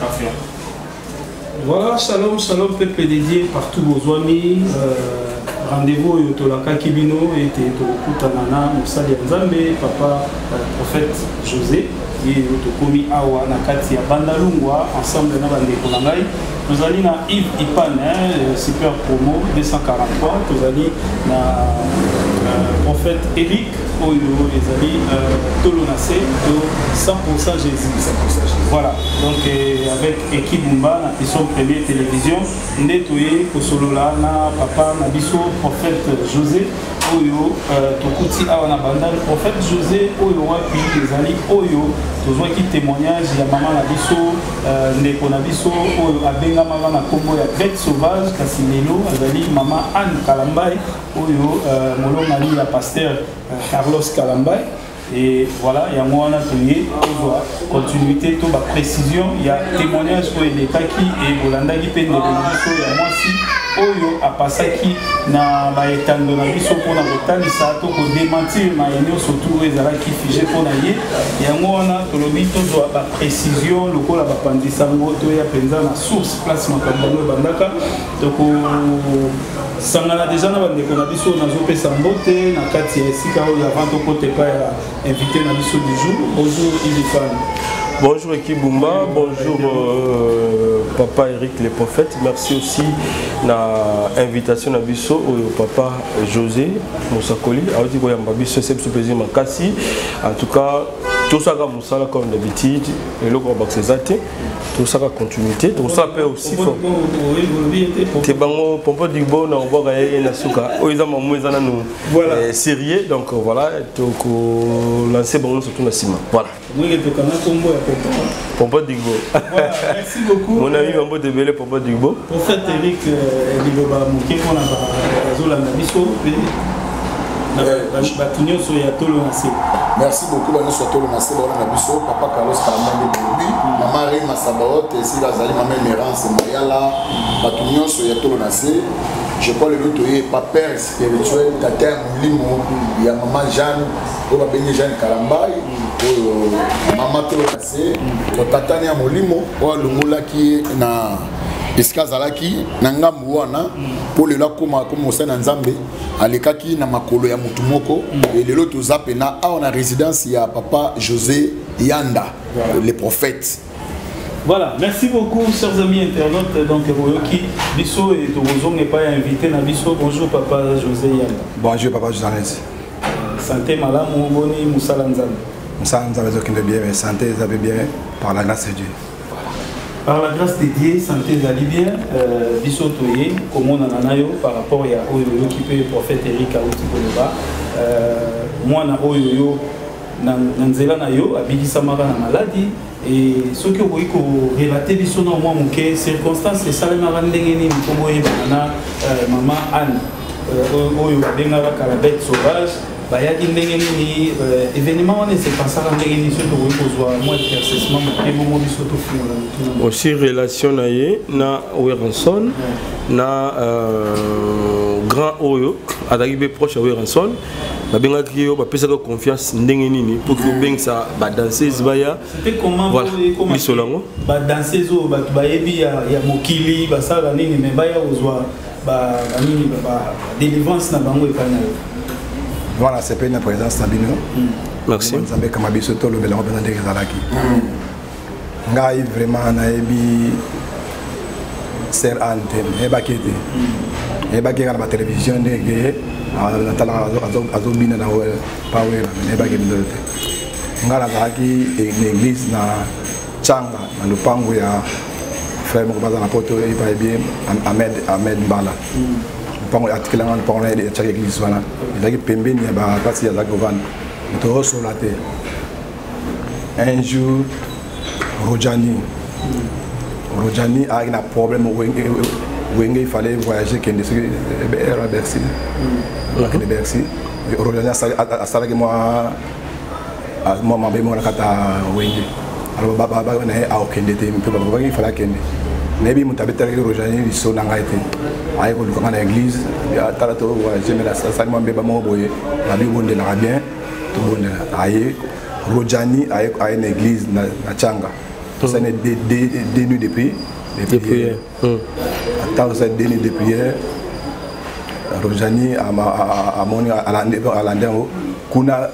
Parfait. Voilà, shalom, shalom, peuple dédié partout bozwami. Rendez-vous oyo tolakaki bino ete tokokutana na mosali ya Nzambe papa prophète José ye oyo tokomi awa na kati ya Bandalungwa ensemble na bandeko na ngai. Tozali na Yves Ipan, hein, super promo 243. Tozali na prophète Eric oyo ezali tolo na se to 100% Jésus. Voilà, donc avec équipe Bumba na Pisson Premier Télévision nde toye kosolola na papa na biso prophète José oyo tokuti awa na Bandal. Prophète José oyo wapi ezali oyo tozwaki témoignage ya mama na biso, ndeko na biso oyo abengamaka na kombo ya Bête Sauvage, kasi lelo azali mama Anne Kalambay oyo molongani ya pasteur Carlos Kalambay. Et voilà, yango wana toye tozwa continuité to ba précision ya témoignage oyo elekaki e bolandaki mpe ndeko na biso ya mwasi oyo apasaki na baetando na biso mpona kotalisa to kodementir na ye nyonso tu oyo ezalaki fige mpona ye. Yango wana tolobi tozwa ba précision lokola bapanzi sango, toya mpenza na source place makambo yango ebandaka. Tokosangana deja na bandeko na biso, nazopesa mbote na kati ya esika oyo avant tokota epai ya invité na biso du jour. Bonjour Ilifan. Bonjour Eki Bumba, bonjour papa Eric le prophète. Merci aussi na invitation na biso oyo papa José Mosakoli awuti koyamba biso, c'est biso plaisir makasi. En tout cas, tosaka mosala comme d'habitude, eloko ya bakisa eza te, tosaka continuité, tosala mpe aussi fort te bango pompo digbo na obwaka ye na suka oyo eza mamu eza nanu sérieux. Donc voilà, tokolancer bango surtout na nsima. Voilà. Mwenge tokanga kombo ya pompo. Pompo Digbo. Voilà, merci beaucoup. Mon ami Mambo Debele, Pompo Digbo. Prophète Eric, liloba moke mpona bazolanda biso mpe bato nyonso ya tolo na se. Merci beaucoup ba nyonso ya tolo na se baolanda biso. Papa Carlos Kalamande Bolobi, mama Rima Sabaote esika azali, mama Emerance Mayala, bato nyonso ya tolo na se. Je crois lelo toye pa père spirituel, tata ya molimo ya mama Jeanne oyo babengi Jeanne Kalambai, oyo mama tolo na se, to tatani ya molimo oyo alongolaki ye na esika azalaki na ngambu wana mpo lelo akóma akóma mosali na Nzambe, alekaki na makolo ya motu moko. E lelo toza pena awa na résidence ya papa José Yanda, le prophète. Voilà, merci beaucoup chers amis internautes. Donc boyoki biso et tokozonga epai ya invité na biso. Bonjour papa José Yanda. Bonjour papa journaliste. Santé malamu, boni mosala Nzambe? Mosala Nzambe ezokende bien, mais santé eza mpe bien par la grâce de Dieu. Par la grâce de Dieu, santé ezali bien. Biso toye komonana na yo par rapport ya oyo oyoki mpe prophète Eric auti koloba, mwana oyo yo na nzela na yo abikisamaka na maladi. E soki okoki korelater biso na mwa moke circonstance esalemaka ndenge nini mpo boyebana na mama Anne oyo babengaka kala Bête Sauvage, bayaki ndenge nini, événement wana esepasaka ndenge nini, soki tokoki kozwa mwa éclaircissement moke bongo biso tofungola mituna. Aussi relation na ye na Werrason, na grand oyo azalaki mpe proche ya Werrason, babengaki yo, bapesaka confiance ndenge nini pour que obengisa badanseuse baya? C'était comment? Voilà, lisolo yango. Badanseuse oyo bato bayebi ya mokili basalaka nini, mais baya kozwa banini, badélivrance na bango epai na yo? Voilà, sepeli na présence na bino. Merci. Nzambe ekama biso tolobela yango mpenza ndenge ezalaki. Ngai vraiment nayebi sœur Anne te, nayebaki ete nayebaki kaka na batélévision ndenge natalaka azobina na pawera, nayebaki bilolo te. Ngai nazalaki na église na Tianga, na lopango ya frère moko baza na poto epa bien, Ahmed, Ahmed Mbala. Lopango atikelanga, lopango na ye atiaki église wana ezalaki pembeni ya baplace azalaki kovanda. Moto osola te. Un jour Rojani ayaki na problème Wenge, il fallait voyager, kende soki era Bercy, akende Bercy. Rojani asalaki mwa mabe moko na kati ya Wenge. Alors na ye akokende te mpe babaki ifale akende. Nayebi moto abetalaki Rojani liso na ngai te, aye koluka ngai na église, atala to voyage mais asali mwa mbeba moko boye, nabi obondelaka bien, tobondela. Aye Rojani, aye na église na Tianga. Tosali deux nuits de prière. Ntango tosali deux nuits de prière, Rojani amoni, alandi yango kuna.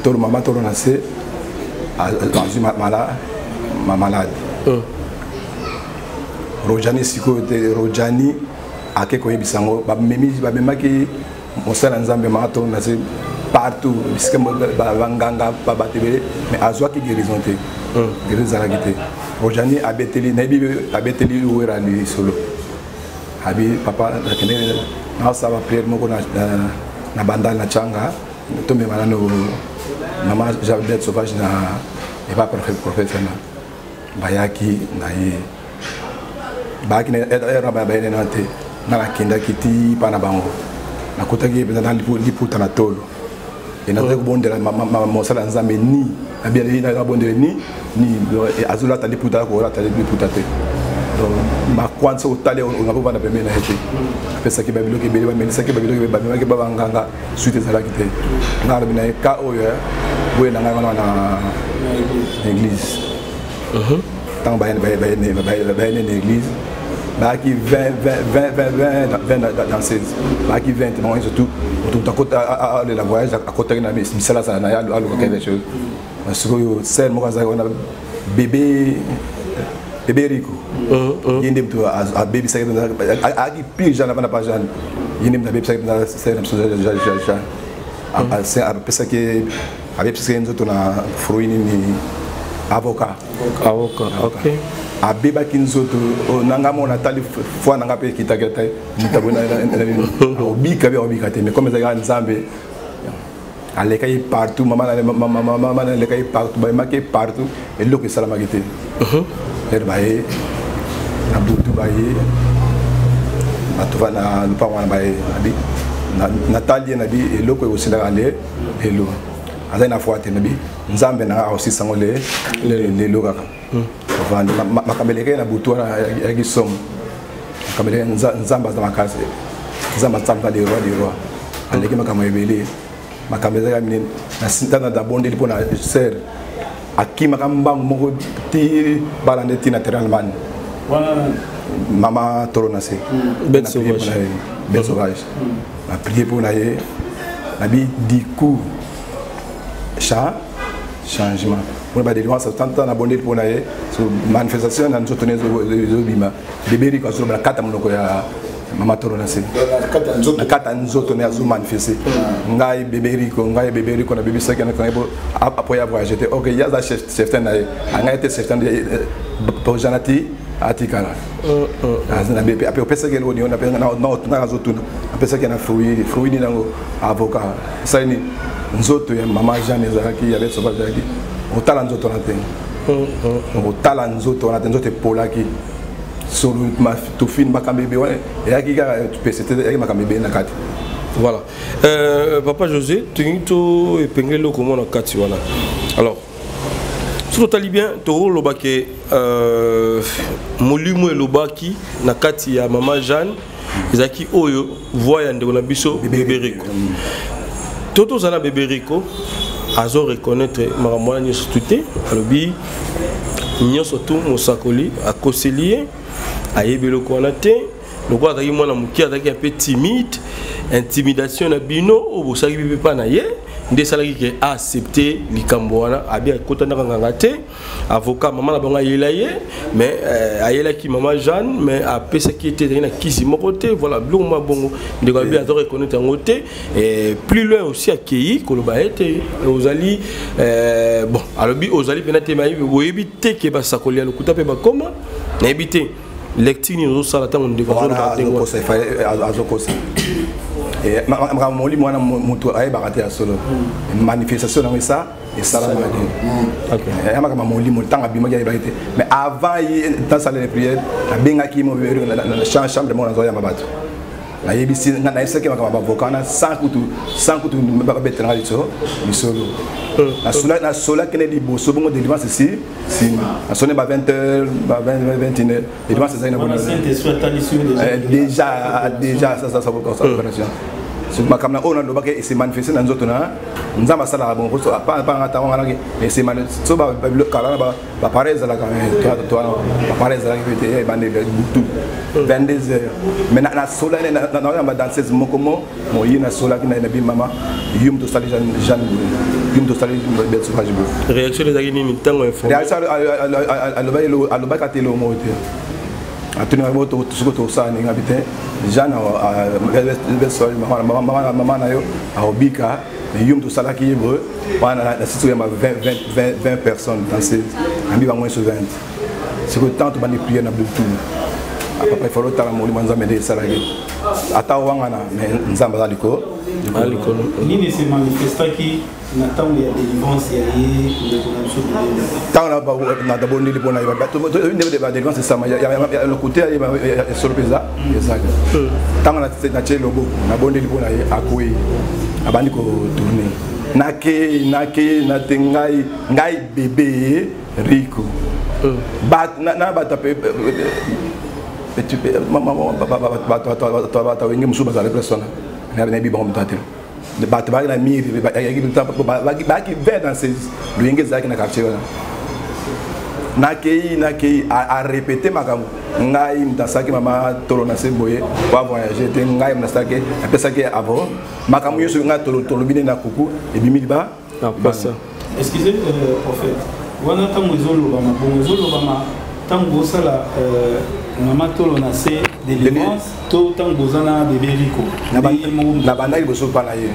Tolo, mama Tolo na se azwi malade. Rojani sikoyo te, Rojani ake koyebisa yango. Bamemaki mosala ya Nzambe, mama Tolo na se, partout bisika banganga, babato ebele, mais azwaki guérison te, guérison ezalaki te. Rojani abeteli, nayebi, abeteli Wera lisolo abi: "Papa, nakende naosala baprière moko na Bandal, na Tianga, tomema nano mama Bête Sauvage na epa prophète wana." Bayaki na ye, bayaki na bayene na te. Nga nakendaki ti mpa na bango, nakutaki ye mpenza na liputa na tolo. E nazali kobondela mosala ya Nzambe, ni nabondele ni ni azolata liputa, akolata liputa te. Donc makwanisa otali, onakovanda pembeni na ye te. Apesaki babiloko ebele, bamelisaki babiloko ebele, bamemaki ba banganga, suite ezalaki te. Nga alobi na ye ka oyo boye na ngai wana na église. Ntango bayene na église, bayaki 20 danseuse, bayaki 20 bango. Surtout moto moto alela voyage, akotaki na misala, azala na ye, aluka quelque chose. Sikoyo sœur moko azalaki wana, bébé Rico, ye nde moto abebisaki, ayaki pire Jeanne avanda pa Jeanne. Ye nde moto abebisaki mpenza sœur na biso Jeanne. Apesaki, abebisaki nzoto na fruit nini, avocat. Avocat, ok. Abebaki nzoto nanga moko, natali foi nanga mpe ekitaki te. Moto obika be, obika te, mais comme ezalaki Nzambe, alekaki partout. Mama alekaki partout, bayemaki partout, eloko esalamaki te. Ere baye na butu, baye bato na lopango wana, baye nabi, natali ye, nabi eloko ekosilaka le lelo, azali na foi te. Nabi Nzambe nanga akosisa yango le lelo kaka. Ovandi, makambo elekaki na butu wana yaki somo. Makambo elekaki, Nzambe aza makasi, Nzambe aza le roi de roi, aleki makambo ebele. Makambo ezalaki minene. Ntango nabondeli mpo na sœur, akimaka mbangu moko ti balanda ti na terrain Allemagne. Mama Tolo na se. Bête Sauvage. Bête Sauvage, na prié mpo na ye, nabi du coup changement mpona badélivrance. Tanta nabondeli mpo na ye, manifestation na nzoto ne ezobima. Bébé Riko azoloba na kati ya monoko ya mama Toro na se, na kati ya nzoto ne azomanifeste: "Ngai bébé Riko, ngai bébé Riko, nabebisaki ngai po ya voyage te." Ok, ye aza cheftain na ye, angai te cheftain pojana ti atikala. Ape opesaki eloko nini? Ngai azotuna, apesaki na fruit, fruit nini yango? Avocat. Esali nini? Nzoto ya mama Jeanne ezalaki ya Bête Sauvage, ezalaki otala nzoto wana te, otala nzoto wana te, nzoto epolaki solo tofini. Makambo ebele wana eyaki kaka pese te, eyaki makambo ebele na kati. Voilà, papa José, tolingi to epengeli eloko moko na kati wana. Alors soki totali bien, tokoloba ke molimo elobaki na kati ya mama Jeanne ezalaki oyo voix ya ndeko na biso bébé Rico. To tozala na bébé Rico, azo reconnaître makambo wana nyonso tu te. Alobi nyonso tu mosakoli akoseli ye, ayebi eloko wana te. Lokola azalaki mwana moke, azalaki un peu timide, intimidation na bino oyo bosalaki mpe mpa na ye nde esalaki ke aaccepte likambo wana. Abi akotandaka nganga te, avocat mama na bango ayela ye, mais ayelaki mama Jeanne, mais apesaki ye te, ezalaki na kisi moko te. Voilà, biloko mwa bongo, ndeko abi aza reconnaître yango te. Plus loin aussi, akei koloba ete ozali bon, alobi ozali mpena te, oyebi te ke basakoli ya lokuta mpe bakoma. Nayebi te lecture nini ozosala ntango ndeko azokosa. Makambo molimo wana, moto ayebaka te ya solo. Manifestation nango esa esalamaka te, ya makambo molimo. Ntango abimaki, ayebaki te. Mais avant ye nasala les prières, nabengaki na chambre moko, nazoyamba bato, nayebisi, nayebisaki makambo ya bavocat wana sans kutu babetelanga liso lisolo. Nasolaki ne liboso bongo délivrance esi nsima, nasoni ba 20 heures, ba 21 heures, délivrance ezali na déjà, déjà ça opération. Makambo na oyo nalobaki ese manifeste na nzoto na Nzambe asalaka bongo panga ntango nganaki ese so kala na bapareil ezalaka bapareil ezalaki mpe te ebande butu 22 heures, mais nasolaki na badanseuse moko mo moye, nasolaki na bi mama yo moto osali Jeanne boye, yo moto osali Bête Sauvage boye. Réaction ezalaki nini ntango? Réaction, alobaki ate eloko moko te. Atuni soki tosala ndenge abi te, Jeanne mama na yo akobika, yo moto osalaki ye boye. Wana nasisi koyamba 20 personnes danseuse, ambi bango nyonso 20. Sikoyo ntango tobandi prière na butu, papa, ifalo otala molimo ya Nzambe nde esalaki ata owangana, mais Nzambe aza likolo. Nini se manifestaki na ntango ya délivrance ya ye ndeko na biso? Ntango nabondeli mpona ye, badélivrance esama lokote ya solo mpenza ezali ntango natie loboko, nabondeli mpona ye, akwei, abandi kotourner. Nake nake nate ngai ngai bébé Rico na bato bato awenge mosusu bazala place wana, nayebi bango moto te. Bato bayaki na miri, bayaki 20 danseuse, loyenge ezalaki na quartier wana. Nakei nakei arépéter makambo: ngai moto asalaki mama tolo na se boye po avoyage te, ngai moto asalaki, apesaki avo makambo nyonso. Ngai tolobi nde na kuku ebimi liba. Excusez, prophète, wana ntango ezolobama bongo, ezolobama ntango bosala mama tolo na se délivrance to ntango boza na bébé Rico? Na bandaki liboso mpa na ye,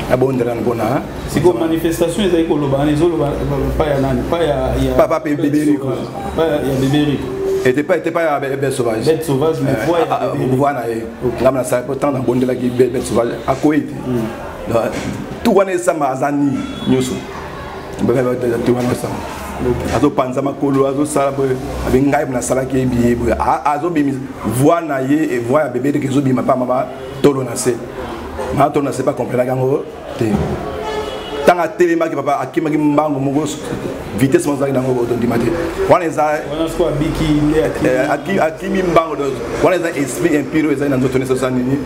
nabondela mpona Sikoyo manifestation ezali koloba wana, ezoloba pa ya nani? Pa ya Papa bébé Rico. Pa ya bébé Rico. Était pas ya Bête Sauvage. Bête Sauvage, mais voix ya bébé. Voix na ye, ngai nasala po ntango nabondelaki Bête Sauvage, akoyi te. Tu wana esamba aza nini nyonso, tu wana esamba azopanza makolo, azosala boye, abe ngai nasalaki ye biye boye, azobimisa voix na ye, voix ya bébé teke ezobima pa mama tolo na se. Mama tolo na se bacomprenaki yango te. Ntango atelemaki, papa, akimaki mbangu moko, vitesse moko azalaki nango, tondima te. Wana eza akimi mbangu, wana eza esprit impur oyo ezali na nzoto nyonso, osala nini,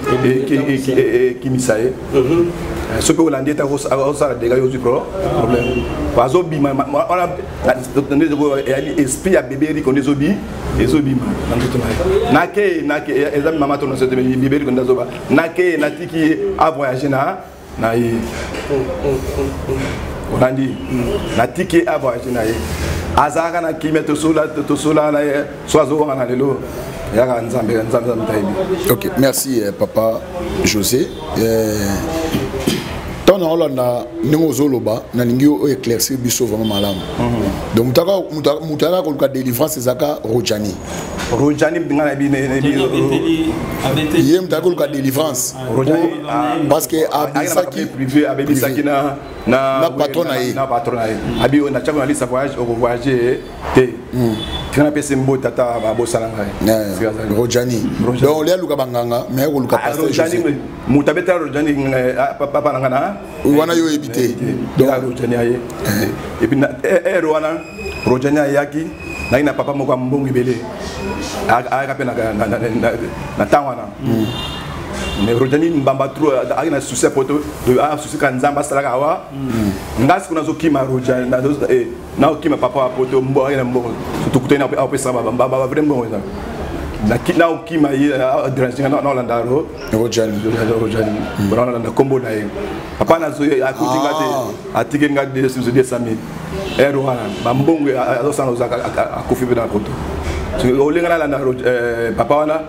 ekimisa ye. Soki olandi ete osala dégâts, yo ozwi problème. Azobima wana eyali esprit ya bébé Rico nde ezobima na nzoto na ye. Nake nake eza mama to nyonso te, bébé Rico nde azoba. Nake natiki ye avoyage na ye, olandi, natiki ye avoyage na ye, azalaka na kimia, tosola na ye. So azowanga na lelo, eyaka Nzambe, Nzambe, Nzambe tayebi. Ok, merci papa José. Ntango na olanda ndenge ozoloba, nalingi oyo éclaircir biso vraiment malamu. Donc moto ayaka koluka délivrance ezalaka Rojani? Rojani, nga na bi. Ye moto ayaka koluka délivrance parce que abisaki privé, abebisaki na na patron na ye. Na patron na ye, abi na tiako na liste voyage, okovoyage te, tika napesi mbote ata babosana ngai. Rojani, donc olia aluka banganga, mais akoluka pasteur. Moto abetala Rojani, papa na nga na Wana yo oyebi te? Donc Rojani aye, et puis ere wana Rojani ayaki naki na papa moko ya mbongo ebele, ayaka mpe na ntango wana. Mais Rojani mbamba trop, ayaki na souci ya poto, aya souci ka Nzambe asalaka awa. Nga siko nazokima Rojani, naokima papa ya poto, ayaki na mbongo, tokutani, apesaka bavrai mbongo eza, naokima ye, dérange nga, naolanda Rojani. Rojani, naolanda nkombo na ye. Papa nazoye, akuti nga te, atiki nga 200 000. Ere wana bambongo azosala, akufi mpe na poto, olinga nalanda papa wana.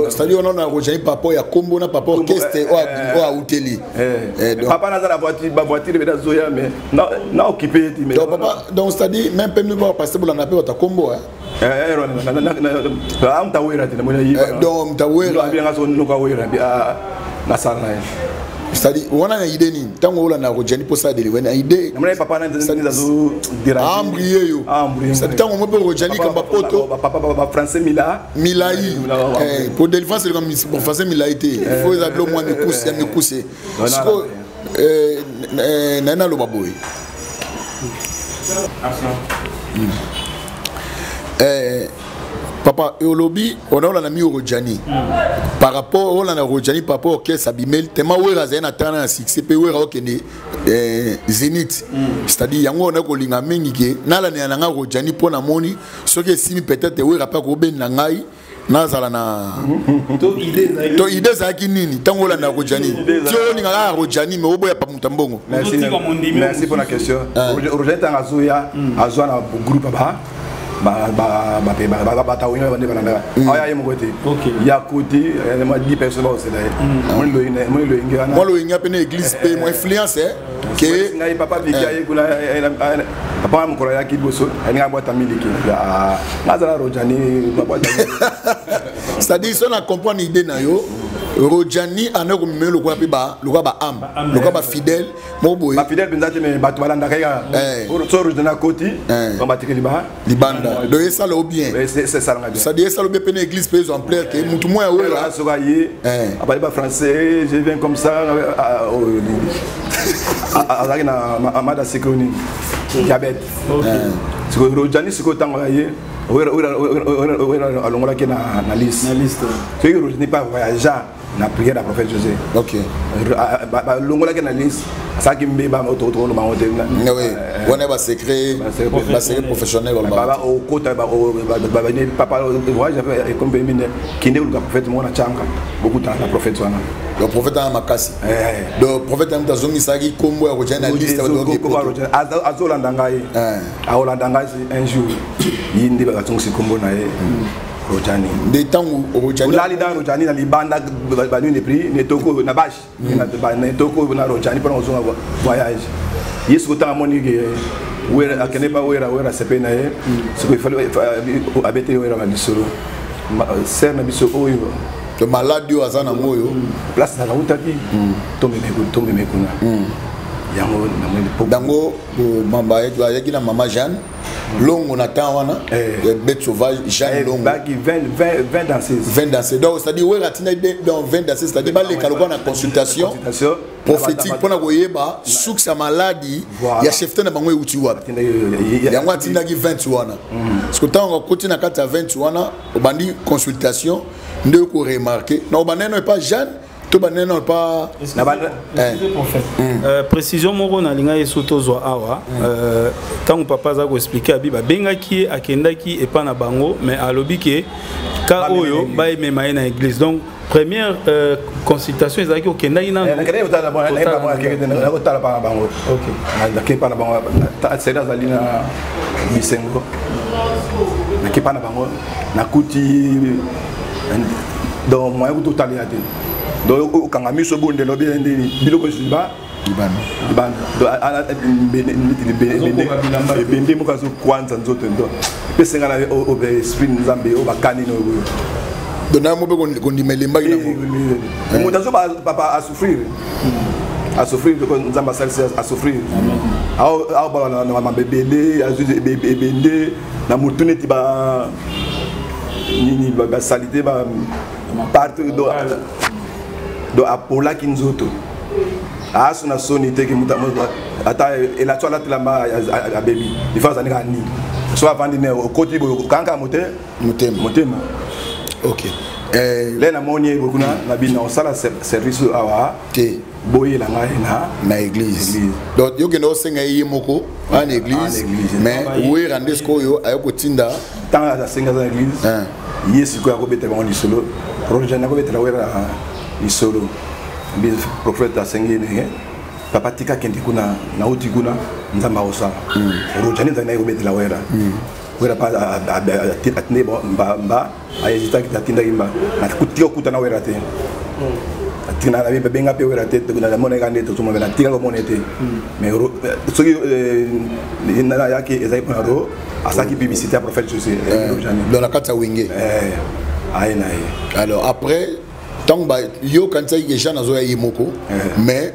C'est-à-dire wana na Rojani, papa ya kombo na papa orchestre oyo auteli. Papa naza na voiture, bavoiture mpe nazoya, mais na occupé ye ti. Donc papa, donc c'est-à-dire même mpe mpe pasteur bolanda mpe bato kombo. Mutawera te. Donc mutawera. Abianga so noka wera nasala na ye. C'est-à-dire wana na idée nini ntango olanda Rojani mposa délivre na idée? Namoni papa Ambrie yo, c'est-à-dire ntango mo mpe Rojani kamba poto. Papa bafrançais mila. Milai po délivrance eleka français milai te, il faut eza bilo mwa mikuse ya mikuse. Sikoyo naye naloba boye: Papa, olobi onaolanda mi Rojani par rapport olanda Rojani par rapport orchestre abimeli tema Wera azali na tana na succès mpe Wera okende Zénith, c'est-à-dire yango ona kolinga mingi ke nalandela na ngai Rojani mpo namoni soki esimi, peut-être Wera mpe akobenda ngai nazala na to idée ezalaki To idée ezalaki nini ntango olanda Rojani? Ti olinga kaka Rojani, mais oboya pa moto ya mbongo. Merci. Ozotika mondimi. Merci pour la question. Roger ntango azoya, azwa na groupe ba batawinga bande balandaka aya ye moko te. Ya koti ma 10 personnes baosela ye, moni loyingi wana. Mwa loyinga mpe na église mpe mwa influence ke ngai papa Viki aye kuna, papa wa mokolo ayaki liboso, alinga abwata miliki, nazala Rojani babwata. C'est-à-dire, so na comprendre idée na yo, Rojani anda komema lokola mpe lokola baâme, lokola bafidèle moko boye. Bafidèle mpenza te, mais bato balandaka ye kaka. So Rojani akoti, batikeli ba libanda. Donc esala o bien. Esalanga bien. C'est-à-dire esala o bien mpe na église mpe ezwa ampleur ke mutu moko ya Wera. Soki aye, abali bafrançais, je viens comme ça, oyo nini, azalaki na amada sikro nini, diabète. Sikoyo Rojani, sikoyo ntango aye, Wera alongolaki na liste. Na liste. Soki Rojani pa voyagea na prière ya prophète José, balongolaki na liste, asalaki mbeba, tokoloba bango te. Wana basecret, basecret professionnel balobaka. Okota papa voyage ekomi mine, kende oluka prophète moko na tianga, bokutana na prophète wana. Donc prophète ana makasi, donc prophète ana moto azongisaki nkombo ya Rojani na liste. Azolanda ngai, akolanda ngai un jour, ye nde bazongisi nkombo na ye Rojani. Nde ntango Rojani olali na Rojani na libanda, banini prix netoko na bashe na etoko na Rojani mpona kozonga voyage. Ye sikoyo ntango amoni ke Wera akende pa Wera, Wera asepeli na ye, sikoyo ifale abeteli Wera na lisolo ser na biso oyo. To maladi oyo aza nango oyo. Place nakautaki, tomeme kuna yango namoni. Yango bayaki na mama Jeanne Longo na temps wana, bête sauvage Jeanne Longo. Baki 20 20 danseuse. 20 danseuse. Donc c'est-à-dire Wera atinda donc 20 danseuse, c'est-à-dire baleka lokola na consultation prophétique mpona koyeba source ya maladi ya chef na bango euti wapi. Yango atindaki 20 wana, parce que ntango akoti na kati ya 20 wana, obandi consultation nde okoremarquer na obanda epa Jeanne to baneno pa. Prophète, précision moko nalinga ye so tozwa awa. Ntango papa aza koexpliquer, abi babengaki ye, akendaki epa na bango, mais alobi ke ka oyo bayemema ye na église. Donc première consultation ezalaki okendaki nano. Nakotala pa na bango, nake pa na bango, seri azali na bisengo, nake pa na bango, nakuti donc moyen kutu otalela te. Donc okanga miso, bondela obi ndeni biloko liba libanda ebembe moko azokwanza nzoto, ndo epesenga na esprit Nzambe oyo bakani oyo. Donc na mo mpe kondima elembaki nango. Moto azo papa asouffrir, asouffrir, Nzambe asalisi asouffrir, aobala na mabebele, azwi ebende na motu neti ba nini, basaleté ba partout. Donc apolaki nzoto, aso na soni te ke moto ata elati alatelamba abebi, ifo azali kaka nini, so avandi ne okoti boye okangaka motema. Motema. Le namoni ye kuna na bino osala service awa. Te. Boyela ngai na na église. Donc yokende osenga ye moko en église, mais Wera nde sikoyo aye kotinda. Ntango asenga aza na église, ye sikoyo akobetela bango lisolo, Roger akobetela Wera lisolo, prophète asengi ndenge papa tika akende kuna, nauti kuna, Nzambe akosala. Rojani ezali naye kobetela Wera, Wera pa atindi mba, ahésitaki, atindaki mba, tika okutana Wera te, babenga mpe Wera te, namonaka nde tozomona, natika komona te. Mais soki nayaki, ezali mpona ro asalaki publicité ya prophète José. Donc na kati ya Wenge. Aye na ye. Alors après, ntango yo okanisaki ke Jeanne azoya ye moko, mais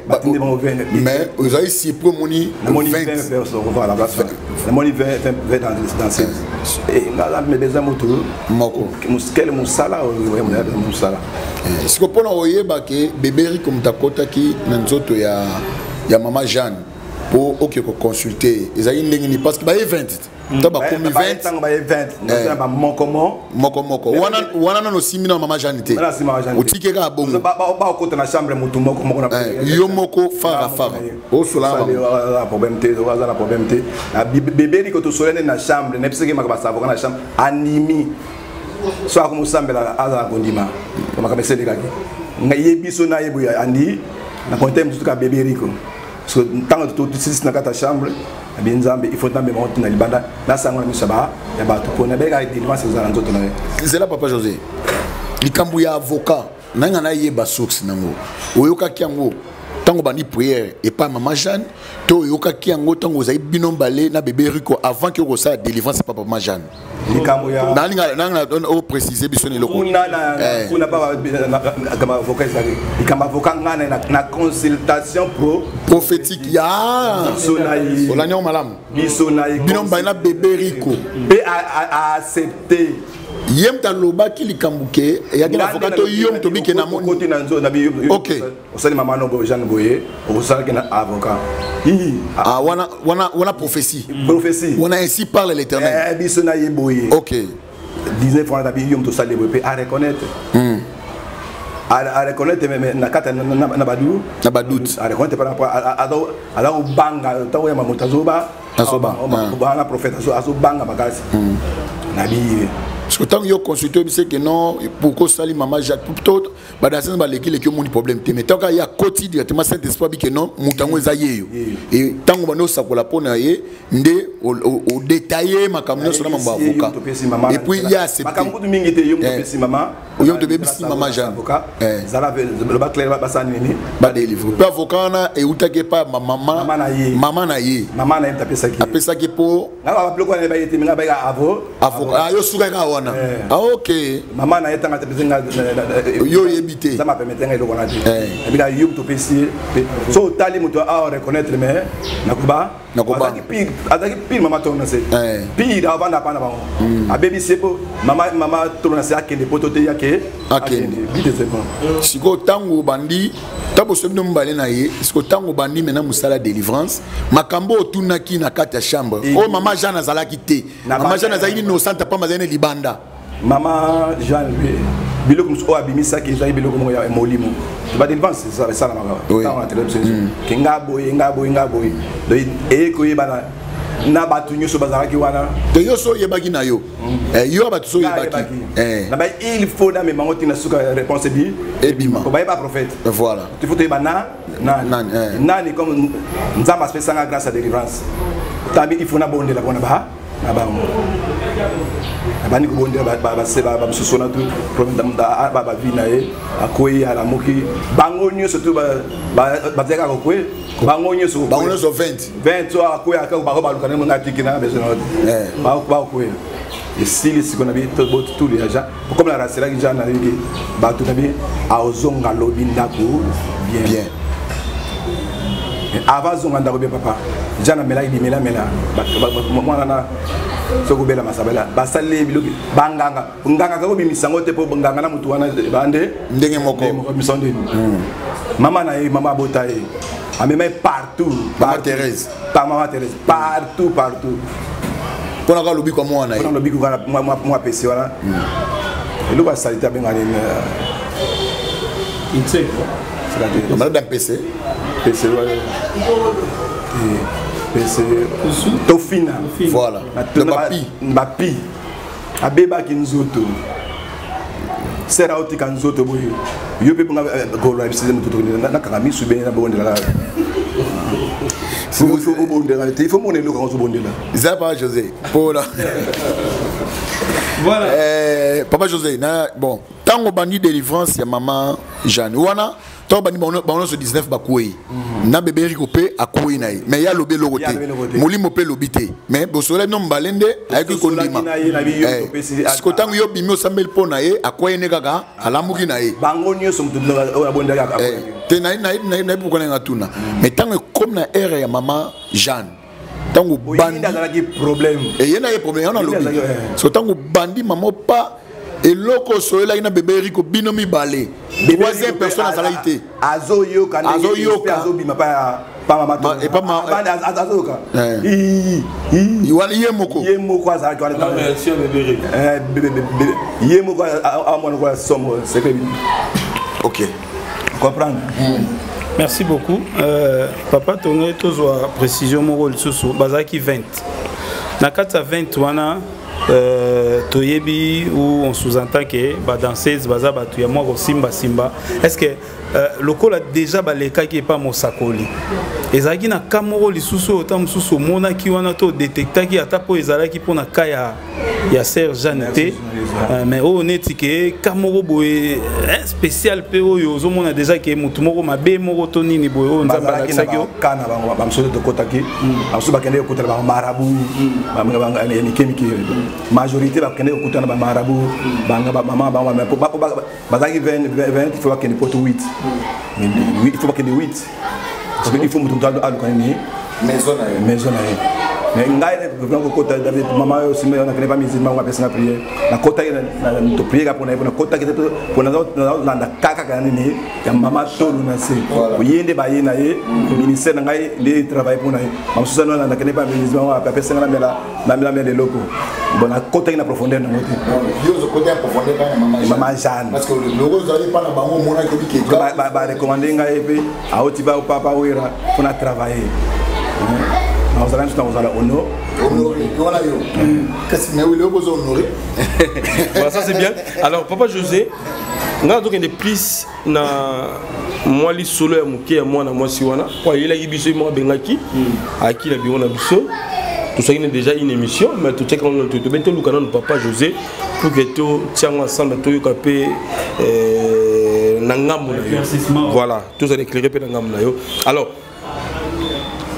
ozali surpris, omoni namoni 20 personnes. Voilà, namoni 20 danseuse, nga besoin moto moko. Kele mosala, mosala. Siko mpona koyeba ke bébé Rico moto akɔtaki na nzoto ya mama Jeanne mpo oke koconsulte, ezalaki ndenge nini? Parce que baye 20. To bakomi 20. Ntango baye 20, naza ba moko moko moko. Wana nano osimbi na mama Jeanne te, otiki kaka bongo? Bakota na chambre motu moko moko. Yo moko fara fara osola. Aza problème te, aza na problème te. Bébé Rico, tosola nde na chambre, nayebisaki maka basavoka na chambre, animi so akomosambela, azala kondima makambo eselekaki. Ngai ye biso na ye boye andi na konte mosusu kaka bébé Rico. Parce que ntango tosilisi na kati ya chambre, abi Nzambe, il faut nzambe bango tina libanda, nasango na miso ya bato mpo nabengaka délivrance ezala na nzoto na ye. Zela, papa José, likambo ya avocat nanga nayeba source nango. Oyokaki yango ntango bandi prière epai mama Jeanne, to oyokaki yango ntango ozali bino mbale na bébé Rico, avant ke okosala délivrance epai mama Jeanne? Likambo ya Nalinga nanga oprécise biso na eloko. Kuna kuna ba avocat ezali likambo avocat, ngai na consultation pro prophétique ya biso na ye. Olandi yango malamu. Biso na ye. Bino mbale na bébé Rico. Mpe aaccepte. Ye moto alobaki likambo ke eyaki na avocat, to yo moto obike na Okoti na nzo na bi osali mama no boye, Jeanne boye, okosalaki na avocat. Ah, wana prophétie. Prophétie. Wana ainsi parle l'Éternel. Biso na ye boye. 19 wana tabi yo moto osali boye, mpe areconnaître, areconnaître na kati na badu Na badoute. Areconnaître par rapport aza kobanga ntango oyamba moto azoba. Azoba. Wana prophète azobanga makasi na bi. Parce que ntango yo consulte, oyebisi ke non, pourquoi osali mama Jacques to badanseuse balekileki, omoni problème te, mais ntango ye akoti directement, Saint Esprit abike non, moto yango eza ye yo, e ntango bandi osakola mpo na ye nde odétaille makambo nyonso na mambo ya avocat, et puis ye accepte. Makambo kutu mingi te, yo moto opesi mama. Yo moto obebisi mama Jeanne. Zala loba clair, basala nini? Badélivre mpe avocat wana eutaki epa mama. Mama na ye. Mama na ye. Mama na ye moto apesaki. Apesaki mpo Nga babiloko wana baye te, me nga bayeka avo avocat. Ah, yo sukaki kaka wana. Ah, ok. Mama na ye ntango apesi nga. Yo oyebi te. Nzambe apermettre nga eloko wana te. Ebika yo moto opesi ye, so otali moto a reconnaître, mais nakoba Nakobanga. Azalaki pire mama tolo na se, pire avanda pa na bango, abebisi ye mpo mama tolo na se akende poto te, yake. Akende. Bite, c'est bon. Sikoyo ntango obandi, ntango bosomi bino mibale na ye, sikoyo ntango obandi mena mosala ya délivrance, makambo oyo otunaki na kati ya chambre oyo mama Jeanne azalaki te, mama Jeanne azalaki innocente, pamba azali na libanda. Mama Jeanne mpe biloko mosusu oyo abimisaki ezali biloko moko ya molimo. Badélivrance esalamaka ntango na télévision ke nga boye, nga boye, nga boye, donc eye koyebana na bato nyonso bazalaki wana. Te, yo so oyebaki na yo. Yo bato so oyebaki. Na ba il faut namema ngo ntina suka réponse ebi Ebima. Po bayeba prophète. Voilà. Il faut toyeba na nani. Nani. Nani, comme Nzambe apesanga grâce ya délivrance, tabi il faut nabondela mpona ba na bango. Abandi kobondela bamosusu wana tu bavi na ye akwei, alamuki. Bango nyonso tu bazalaki kaka kokwe, bango nyonso. Bango nyonso 20. 20 so akwei aka bango baluka ndenge nga tiki na besoin na bakwei, esili. Sikoyo na bi tuli ya Jean, comme na raselaki Jean, nayebiki bato na bi aozonga lobi ndako bien. Bien. Mais avant azonga ndako bien, papa Jean amelaki bimelamela, mwana na soki obela masabela, basali ye biloko banganga, nganga kaka obimisa yango te, mpo nganga na motu wana bande Ndenge moko. Obimisa ndeni. Mama na ye, mama abota ye, amema ye partout. Mama Thérèse. Pa mama Thérèse, partout, partout. Mpona kaka lobiko ya mwana ye. Mpona lobiko kaka mwa pesi wana, eloko asali te, abenga nini? Insecte. Malade mpese. Pese wana, pese tofina. Voilà. Na bapi. Bapi abebaki nzoto, sere aotika nzoto boye, yo mpe bonga golo na biso moto nakanga misu bene nabondela, obondela te, il faut mona eloko yango ozobondela. Eza papa José mpona Voilà. Papa José na bon, ntango bandi délivrance ya mama Jeanne wana, ntango bandi bango nyonso 19 bakwei na bébé Rico mpe akwei na ye, mais ye alobi eloko Ye alobi eloko te. te. Molimo mpe elobi te, mais bosola bino mibale nde ayaki Tosolaki kondima. na ye, na bi yo topesi Siko ntango yo bimi osambeli mpo na ye, akwei ne kaka, alamuki na ye. Bango nyonso moto oyo abondaki. Te, nayebi pourquoi nanga tuna, mais ntango ekomi na ere ya mama Jeanne, ntango bandi bandi azalaki problème. Eye na ye problème yango nalobi. Azalaki. So ntango bandi mama pa Eloko osoyelaki na bebe Rico bino mibale, troisième personne azalaki te. Azoyoka Azoyoka. Azobima pa pa mama to. Epa azoyoka. Wana ye moko. Ye moko azalaki wana. Version bebe Rico. Ye moko amwana kola somo secret. Ok. Comprendre. Merci beaucoup. Papa tongai tozwa précision moko lisusu, bazalaki 20. Na kati ya 20 wana, toyebi ou on sous-entend que badanseuse baza bato ya mwa kosimbasimba. Est ce que lokola déjà balekaki epa mosakoli, ezalaki na ka moko lisusu oyo ta mosusu omonaki wana to odetectaki, ata mpo ezalaki mpona ka ya sœur Jeanne te, mais oyo neti ke ka moko boye spécial mpe oyo ozomona déjà ke motu moko mabe moko to nini boye oyo Nzambe Bazalaki na alakisaki yo? Baka na bango, bamosusu tokotaki, bamosusu bakendeki kokutana bango marabu ya mike mike. Majorité bakendeki kokutana bamarabu banga bamama bango bazalaki 20, il faut bakende poto 8, il faut bakende 8 parce que il faut moto moto aluka nini? Maison na ye. Maison na ye. Mais ngai vraiment kokota David mama oyo nsima nakende pa musulman ngo apesanga prière, nakotaki, toprier kaka mpona ye, nakotaki te mpo nazolanda kaka kaka nini ya mama Tolo na se. Ye nde baye na ye ministère na ngai nde travaille mpona ye. Bamosusu wana nakende pa musulman ngo apesanga namela eloko. Bon, nakotaki na profondeur nango te. Yo ozokota ya profondeur kaka na mama? Mama Jeanne. Parce que loko ozalaki mpa na bango, omonaki obikeka. Barecommander ngai mpe auti ba papa Wera mpona travailler, nakozala miso, nakozala hono. Honoré wana yo kasi, mais lelo boza honoré. Voilà, ça c'est bien. Alors papa José, nga tokende plus na mwa lisolo ya moke ya mwana mwasi wana po ayelaki biso, ye moko abengaki, ayaki na bureau na biso. Tosalaki na déjà une émission, mais totiaki yango nano, tobe toluka nano papa José pour que totia yango ensemble, toyoka mpe na ngambo na yo. Éclaircissement. Voilà, tozala éclairé mpe na ngambo na yo. Alors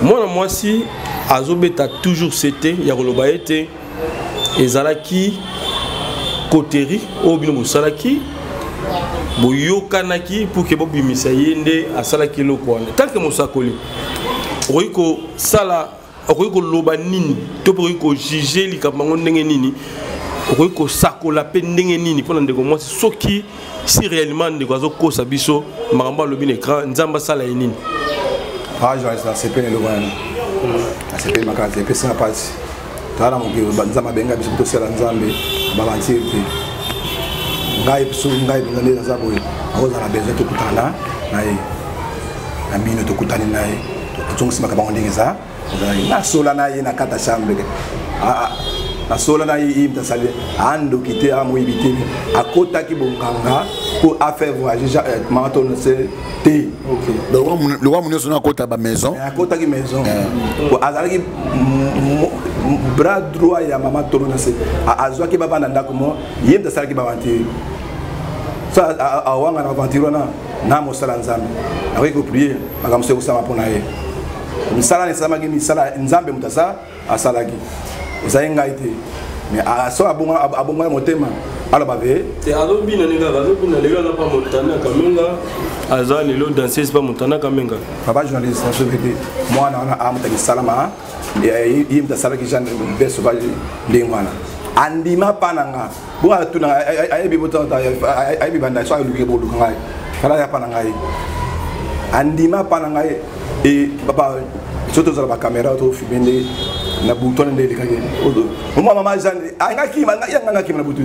mwana mwasi azobeta toujours sete ya koloba ete ezalaki coterie oyo bino bosalaki, boyokanaki pour ke bobimisa ye nde asalaki eloko wana. Tant que mosakoli, okoki kosala, okoki koloba nini to mpe okoki kojuger likambo yango ndenge nini, okoki kosakola mpe ndenge nini mpona ndeko mwasi, soki si réellement ndeko azokosa biso makambo alobi na écran, Nzambe asala ye nini? Ah, journaliste, nasepeli eloko wana, nasepeli makasi, epesinga mpasi. Tala mokili, Nzambe abenga biso tosala Nzambe baventure te. Ngai so ngai mpenza nde naza boye, akozala besoin tokutana na ye na bino, tokutani na ye, tozongisimaka bango ndenge eza ezalaki. Nasola na ye na kati ya chambre, nasola na ye, ye moto asali andoki te, amoyibi te, akotaki bonganga mpo afaire voyager mama Tono se te. Lokwa nyonso nakota bamaison. Akotaki maison, azalaki bras droit ya mama Tolo na se, azwaki babanda ndako mo, ye moto asalaki baventure. So awanga na baventure wana na mosala Nzambe, nakoki koprier makambo so ekosala mpo na ye. Misala na esalamaki, misala Nzambe moto asa asalaki, ezali ngai te. Mais so abongwana motema, aloba ve. Te, azobina nde kaka azobina lelo, aza pa Montana Kamenga, aza lelo danseuse pa Montana Kamenga. Papa journaliste, nasoki te mwana wana amutaki salama, ye moto asalaki Jeanne bête sauvage ndenge wana, andima mpa na nga bo atuna, ayebi, ayebi banda so aluki boluka ngai, fala ya mpa na ngai, andima mpa na ngai. E papa, so tozala bacaméra, tofilmer nde na butu wana nde elekaki. Omwa mama Jeanne angakima, yanga ngakima na butu.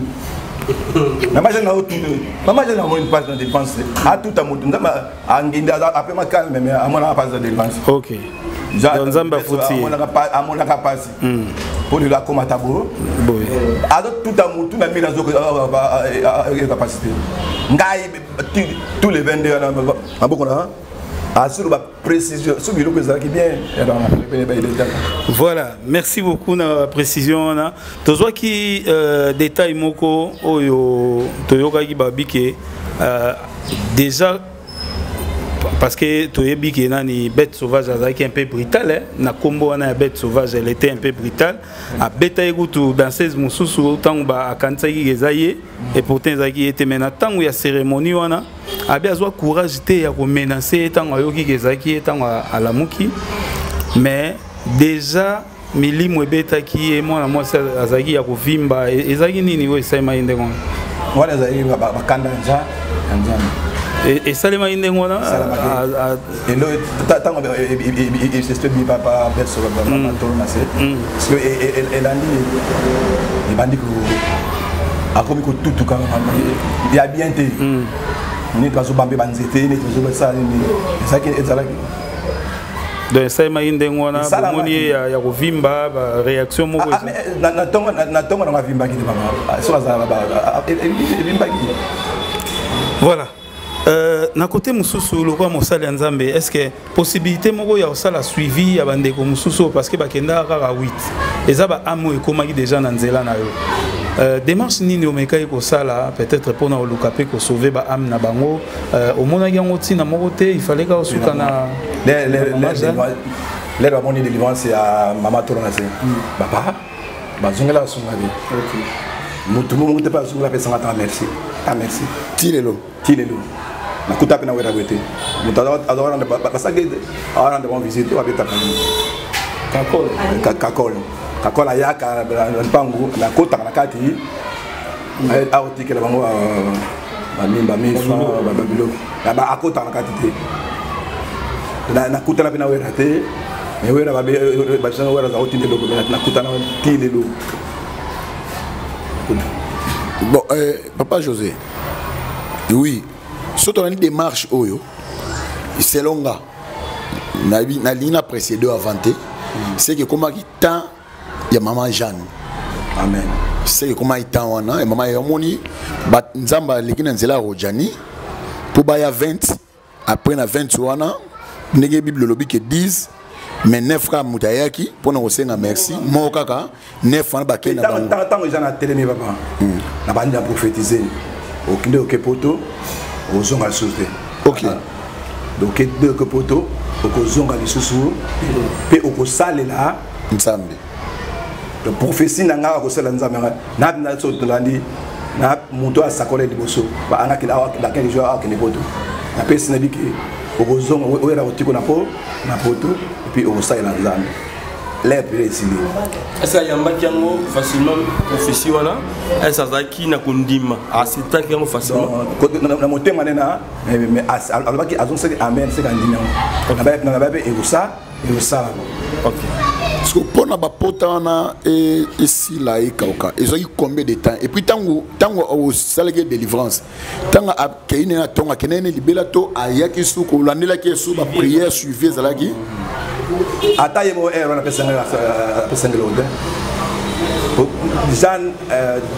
Mama Jeanne naotuta, mama Jeanne amoni mpasi na défense, atuta motu, Nzambe angindi apema calme, mais amonaka mpasi na défense. Ok, Nzambe afuti ye. Amonaka mpasi mpo lelo akóma bo boye. Azotuta motu na mire, azokapacité ngai tous les 22 wana maboko na asolo baprécision soki biloko ezalaki bien. Voilà, merci beaucoup na précision wana. Tozwaki détail moko oyo toyokaki, babi ke déjà, parce que toyebi ke nani, bête sauvage azalaki un peu brutal, hein? Na nkombo wana ya bête sauvage, elle était un peu brutale, abeta ye kutu danseuse mosusu ntango akanisaki eza ye, et pourtant ezalaki ye te. Mais na ntango ya cérémonie wana, abi azwa courage te ya komenacer ye ntango ayoki ke ezalaki ye, ntango alamuki. Mais déjà milimo ebetaki ye, mwana mwasi azalaki ya kovimba. Ezalaki nini oyo esalemaki ndenge wana? Wana ezali bakanda ya Nzambe. Esalemaki ndenge wana. Ntango esprit papa berso batolo na se, elandi, ebandi, akomi kotutuka ya bien te, neti bazobambe banzete, neti bazobasala nini, ezalaki. Donc esalemaki ndenge wana, bomoni ye ya kovimba, baréaction moko? Na ntongo nango avimbaki te, mama, so azala evimbaki. Voilà. Na côté mosusu, lokola mosali ya Nzambe, est ce que possibilité moko ya kosala suivi ya bandeko mosusu oyo, parce que bakendaka kaka 8, eza baâme oyo ekomaki déjà na nzela na yo, démarche nini omekaki kosala peut-être mpona koluka mpe kosauver baâme na bango? Omonaki yango ntina moko te, il fallait kaka osuka na Lere bamoni délivrance ya mama Tolo na se, bapa bazongela, basungaki motu moko te mpe azongela, apesanga ta merci, ta merci. Ti lelo? Ti lelo nakuta mpe nawera boye te. Moto basaki arendre bon visite oyo abetaka kakol, kakol ayaka na mpangu, nakotaka na kati, aotikela bango bamimba mifa babiloko, akotaka na kati te. Nakutana mpe nawera te, mais wera babisanga, wera aza kotinda eloko, nakutana ti lelo. Bon, papa José, oui, so tolandi démarche oyo, selon nga, nalingi na précédé avant te, c'est que ekomaki temps ya mama Jeanne. Amen. C'est que ekomaki temps wana ya mama, omoni Nzambe aleki na nzela ya Rojani mpo baya 20. Après na 20 wana, ndenge Bible elobi ke 10, mais 9 kaka moto ayaki mpona kosenga merci, moko kaka. 9 wana bakei na bango. Ntango eza na telemi, papa, na bandi na prophétise: okende, oke poto, ozonga lisusu te. Donc oke poto, okozonga lisusu mpe okosalela Nzambe. Donc prophétie na ngai, akosalela Nzambe na na so tolandi na moto asakola liboso, akende jour akende poto, napesi na biki, okozonga, oyela kotiko na po na poto, et puis okosalela Nzambe, l'air pere esili. Ese ayambaki yango facilement, prophétie wana? Ese azalaki na kondima, acceptaki yango facilement? Na motema nde na alobaki, azongisaki amen, seka andimi yango, na mpe ekosalama. Parce que mpona bapota wana esila, ekauka, ezwaki combien de temps? Et puis ntango osalaki délivrance, ntango akei nde na ntongo, akendaki ne libela to ayaki su kolandelaki ye su, baprière suivi ezalaki? Ata ye moko ere wana apesanga eloko te. Jeanne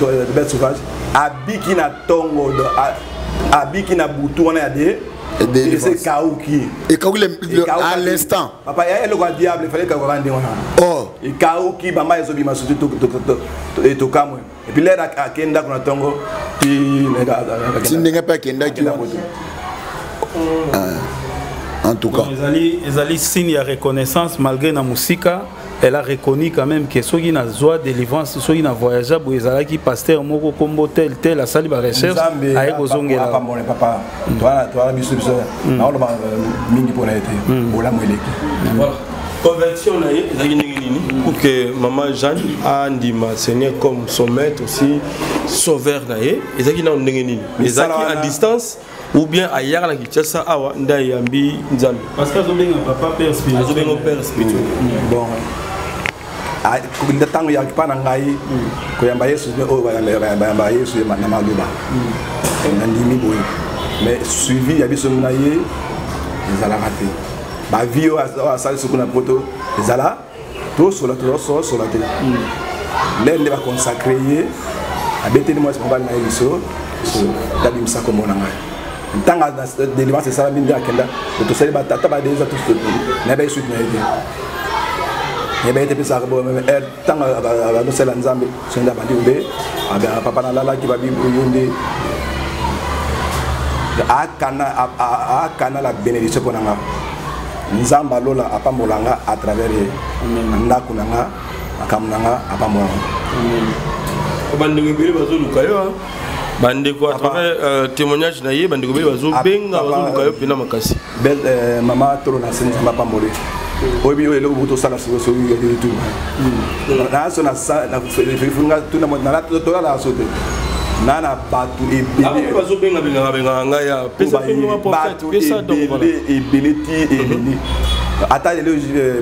de bête sauvage abiki na ntongo, abiki na butu wana ya de ekauki. Ekauki à l'instant? Papa, ya eloko ya diable efale ekauka ndenge wana. Oh. Ekauki, bama ezobima surtout tokamwe, et puis lere akende ndako na ntongo. Ti ndenge mpe akendaki, en tout cas. Ezali signe ya reconnaissance. Malgré na mosika, elle a reconnu quand même que soki nazwa délivrance, soki na voyage boye, ezalaki pasteur moko kombo tel tel, asali barecherche, aye kozongela. Papa, toala biso naoloba mingi mpona ye te, bolamu eleki. Voilà. Conversion na ye ezalaki ndenge nini pour que mama Jeanne andima Seigneur comme son maître, aussi sauveur na ye? Ezalaki nano ndenge nini? Ezalaki à distance ou bien ayaka na Kinshasa awa nde ayambi Nzambe? Parce que azobenga papa père spirituel. Azobenga père spirituel. Bon, ntango yaki mpa na ngai koyamba Yesu, oyo bayamba Yesu na maloba, nandimi boye, mais suivi ya biso na ye ezalaka te. Bavie oyo asali soki na poto ezala, tosola, tosola te. Lere nde baconsacrer ye, abeteli mwasi mobali na ye biso, tabimisa kombo na ngai. Ntango délivrance esalami nde akenda, tosali batata badeza, nayeba ye suite na ye te, nayeba ye te. Pesaka ntango azosala Nzambe, so nde abandi obe: "Papa, nalalaki babi yo nde akana." La bénédiction mpo na nga, Nzambe alola apambola nga à travers ye, na ndako na nga, makambo na nga, apambola nga. Bandeko ebele bazoluka yo, bandeko, à travers témoignage na ye, bandeko ebele bazobenga, bazoluka yo mpena makasi. Mama Tolo na se, Nzambe apambole. Oyebi oyo eloko tosala sikoyo, soki tu naso, tolalaka so te. Na na bato ebele bazobenga bengaka bengaka ngai ya pesa bato ebele ebele ti ebele. Ata lelo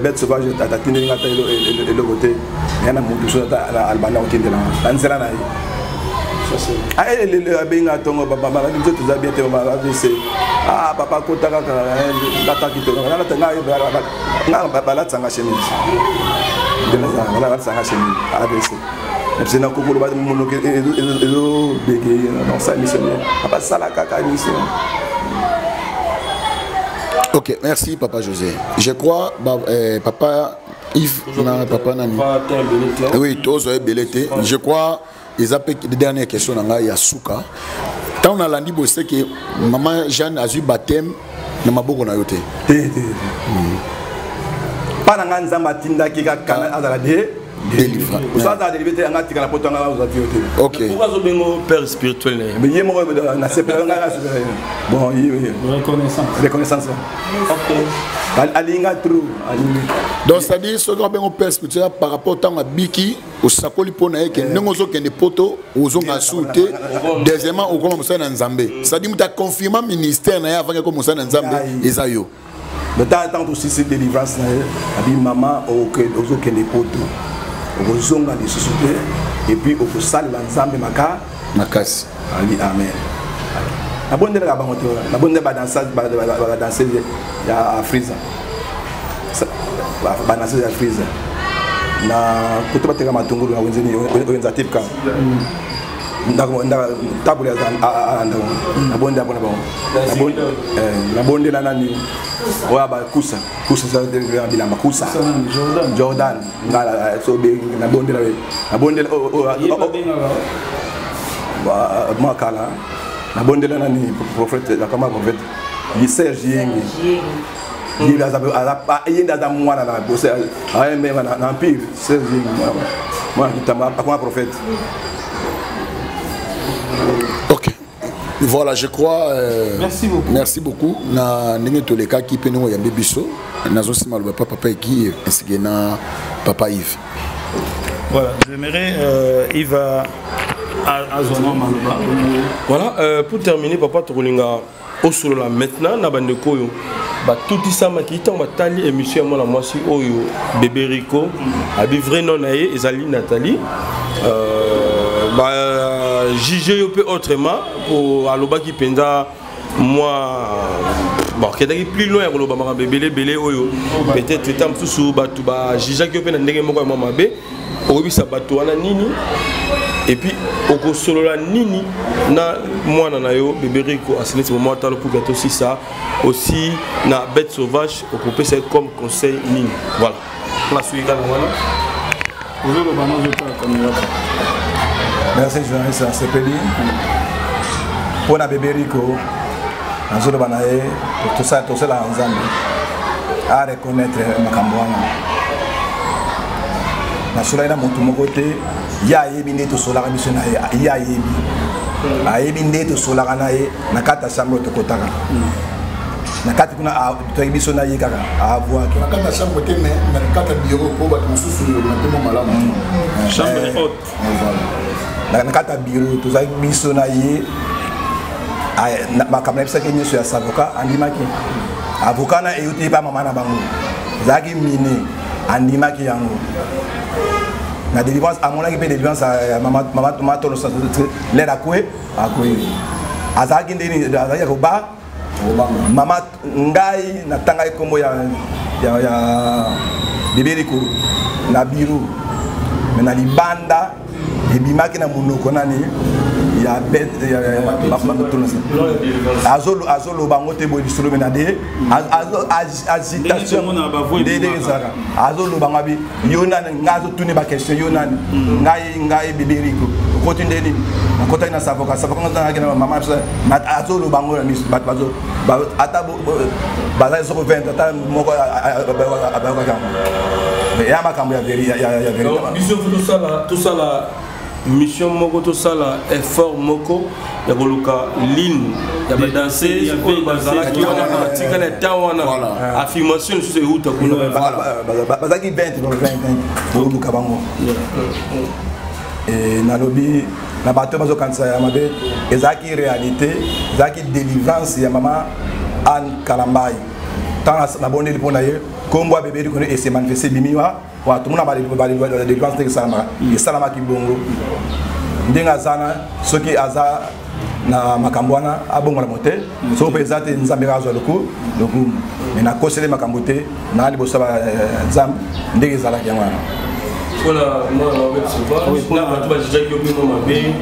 bête sauvage atindeli nga ata eloko te, ya na motu so ata albanda kotindela na nzela na ye. Abenga ntongo biso toza bien te, avc. Ah papa, kota kaka, lataki to nga balatisanga chemise, balatisanga chemise avc. Epse na kokolo monoko ezobege nasala missionnaire, papa sala kaka mission. Ok, merci papa José. Je crois, bah, papa Yves, na papa Nani. Oui, tous ebele te. Je crois, ils appellent dernière question na ngai ya suka. Tant on a landi bosse que maman Jeanne a eu baptême na maboko na yo te. Te te. Pa na ngai Nzambe atindaki kaka azala de délivré. Oso azala délivré te, anga tikala poto anga ozwa te te. Ok. Pourquoi azobengo père spirituel na ye? Mais ye moko na sepela ngai na sepela. Bon, ye reconnaissance. Reconnaissance. Ok. Alinga trop, alingi. Donc c'est-à-dire soki obengo père spirituel par rapport ntango abiki, osakoli mpo na ye ke ndenge ozokende poto, ozonga su te, deuxièmement okoma mosali na Nzambe. C'est-à-dire moto aconfirma ministère na ye avant akoma mosali na Nzambe eza yo. Mais tant tosisi délivrance na ye, abi mama ozokende poto, okozonga lisusu te, et puis okosalela Nzambe maka makasi. Abi amen. Nabondelaka bango te, nabondela badanseuse ya Afrisa, badanseuse ya Afrisa na koto bateka matungulu na wenze wenza tipka table ndako, nabondela mpona bango. Nabondela nani oyo bakusa kusa bilamba kusa Jordan ngala so nabondela nabondela mwakala, nabondela nani prophète, nakama prophète Serge Yengi, ye nde aza mwana na ayembema na empire. Serge Yengi mwana kitamba akoma prophète. Ok, voilà, je crois. Merci beaucoup. Merci beaucoup. Na ndenge tolekaki mpe ndenge oyambi biso, nazosima loba pa papa Eki ainsi que na papa Yves. Voilà, j'aimerais Yves azwana maloba. Voilà, pour terminer, papa, tokolinga osolola maintenant na bandeko oyo batutisamaki ntango batali émission ya mwana mwasi oyo bébé Rico. Abi vrai nom na ye ezali Nathalie. Bajuge yo mpe autrement po alobaki mpenza mwa bon, akendaki plus loin ya koloba makambo ebele ebele oyo peut-être ta mosusu bato bajugeaki yo mpe na ndenge moko ya mwa mabe. Oyebisa bato wana nini et puis okosolola nini na mwana na yo bébé Rico aseneti momo atalo pour que tosisa aussi na bête sauvage, okopesa ye comme conseil nini? Voilà, nasuki kaka wana. Ozoloba nazotala caméra. Merci journaliste, asepeli mpo na bébé Rico. Nazoloba na ye tosalaka Nzambe areconnaître makambo wana. Nasolaki na motu moko te, ye ayebi nde tosolaka biso na ye, ye ayebi, ayebi nde tosolaka na ye na kati ya chambre. Tokotaka na kati kuna, toyaki biso na ye kaka avwaki. Na kati ya chambre te, mais na kati ya bureau, mpo bato mosusu na malamu. Chambre haute. Na kati ya bureau tozalaki biso na ye. Makambo nayebisaki nyonso ya savoka, andimaki. Avocat na eyuti epa mama na bango ezalaki mine, andimaki yango. Na délivrance amonaki mpe délivrance ya mama Tolo, lere akwe akwe azalaki ndeni, azalaki ya koba mama. Ngai natangaki nkombo ya bébé Rico na bureau, mais na libanda ebimaki na monoko nani ya azoloba yango te boye lisolo, me na de agitation ndenge ezalaka, azoloba ngo abi yo nani, ngai azotuni baquestion, yo nani? Ngai, ngai bébé Rico. Okoti nde nini? Nakotaki na savoka, savoka ngazalaki na mama. Azoloba ngo na miso bato, ata bazali soko 20, ata moko abayokaki yango ya makambo ya vérité. Biso tosala mission moko, tosala effort moko ya koluka ligne ya badanseuse oyo bazalaki wana, batikali ata wana, affirmation lisusu euta kuna. Bazalaki 20, 20, toluka bango. Nalobi Na bato bazokanisa ya mabe, ezalaki réalité, ezalaki délivrance ya mama Anne Kalambayi. Ntango nabondeli mpo na ye, nkombo ya bebe Rico ese manifeste, ebimi wa wa tomona badélivrance ndenge esalamaka. Esalamaki bongo ndenge aza na, soki aza na makambo wana, abongola mo te. Soki mpe eza te, Nzambe kaka azwa lokumu. Me nakoseli makambo te na liboso ya Nzambe, ndenge ezalaki yango wana. Mpona mwana mabe, na bato bajijaki yo mpe mabe.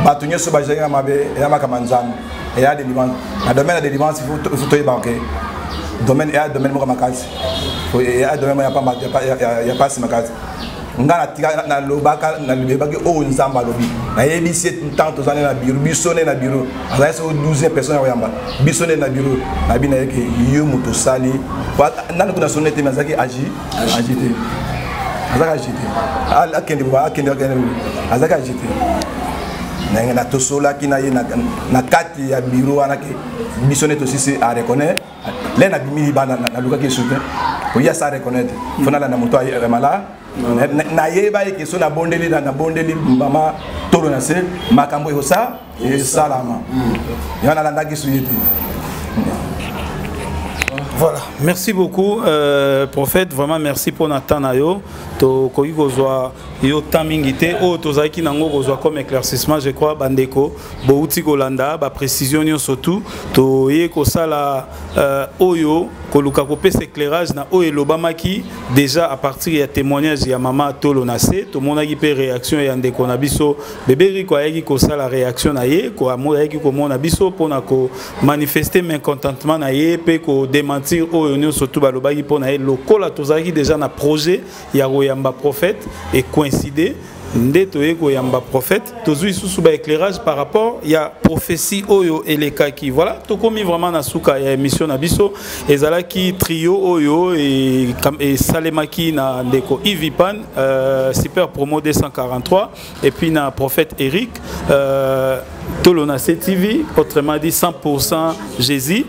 Bato nyonso bajijaki na mabe, eya makambo ya Nzambe, eya délivrance. Na domaine ya délivrance, il faut toyeba ke domaine eya domaine moko makasi, eya domaine moko ya pamba, ya pasi makasi. Nga natika, nalobaka, nalobaki oyo Nzambe alobi. Nayebisi ye ntango toza nde na bureau, biso nde na bureau, azali soko 12 personne ya koyamba biso nde na bureau. Nayebi na ye ke yo moto osali nani kuna soni te, me azalaki agité, azalaki agité. Akende, akende, akende, azalaki agité. Ndenge na tosolaki na ye na kati ya bureau wana ke biso nde tosisi, areconnaître le nabimi libanda, nalukaki esu te oya sa reconnaître. Fo nalanda moto ayemala, nayeba ye ke so nabondeli, nabondeli mama Tolo na se, makambo ekosa esalama. Yango nalandaki su ye te. Voilà, merci beaucoup prophète, vraiment merci pour Nathan na yo. Tokoki kozwa yo temps mingi te, oyo tozalaki nango kozwa comme éclaircissement, je crois bandeko bouti kolanda ba précision nyonso tout. Toye kosala oyo koluka kopesa éclairage na oyo elobamaki déjà à partir ya témoignage ya mama Tolo na se. Tomonaki mpe réaction ya ndeko na biso bebe Riko, ayaki kosala réaction na ye, ayaki komona biso mpona komanifester mécontentement na ye mpe kodémentir oyo nyonso tu balobaki mpo na ye. Lokola tozalaki déjà na projet ya koyamba prophète, ecoïncide nde toye koyamba prophète, tozwi lisusu baéclairage par rapport ya prophétie oyo elekaki. Voilà, tokomi vraiment na suka ya émission na biso. Ezalaki trio oyo esalemaki na ndeko Ivipan, Super Promo 243, et puis na prophète Eric, Tolo na TV, autrement dit 100% Jésus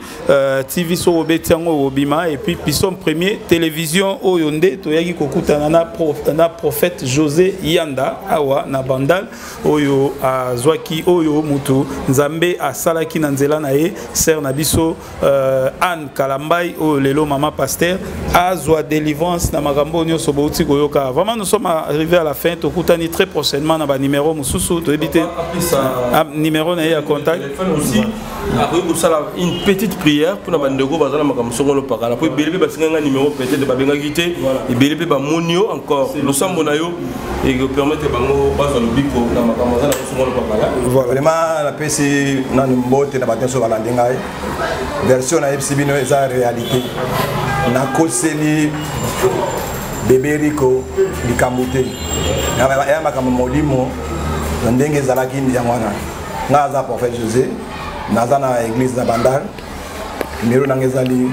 TV. So obeti yango, obima. Et puis Pisome Premier Télévision, oyo nde toyaki kokutana na prophète José Yanda awa na Bandal, oyo azwaki, oyo mutu Nzambe asalaki na nzela na ye, sœur na biso Anne Kalambai, oyo lelo mama pasteur azwa délivrance na makambo nyonso bouti koyoka. Vraiment, nous sommes arrivés à la fin. Tokutani très prochainement na banuméro mosusu. Toyebi te numéro na ye ya contact. Aussi akoki kosala une petite prière mpona bandeko baza na makambo songolo pakala, po ebele mpe basenganga numéro, peut-être babengaki te, ebele mpe bamoni yo encore. Losambo na yo ekopermettre bango bazwa lobiko na makambo aza na songolo pakala. Vraiment, napesi nanu mbote na bato nyonso balandi ngai. Version nayebisi bino eza réalité. Nakoseli bebe Riko likambo te, eya makambo molimo na ndenge ezalaki yango wana. Ngai aza prophète José, naza na église na Bandal. Numéro nanga ezali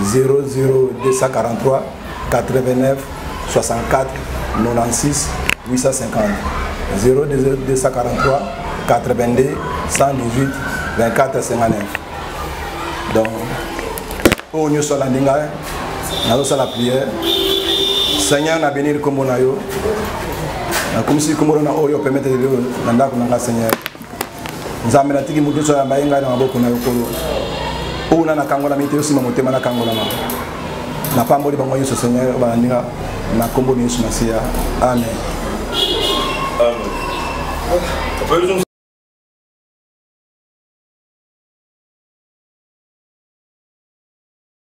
00243 89 64 96 850, 00243 82 118 24 59. Donc oyo nyonso alandi ngai, nazosala prière. Seigneur, na bénir nkombo na yo, nakomisi nkombo na oyo permettre lelo na ndako na ngai. Seigneur Nzambe, natiki moto nyonso ayamba ye ngai na maboko na yo. Kolo, oyo na nakangolami te, osima motema nakangolama. Napamboli bango nyonso, Seigneur, balandi nga na nkombo na Yesu Masiya, amen. Amen.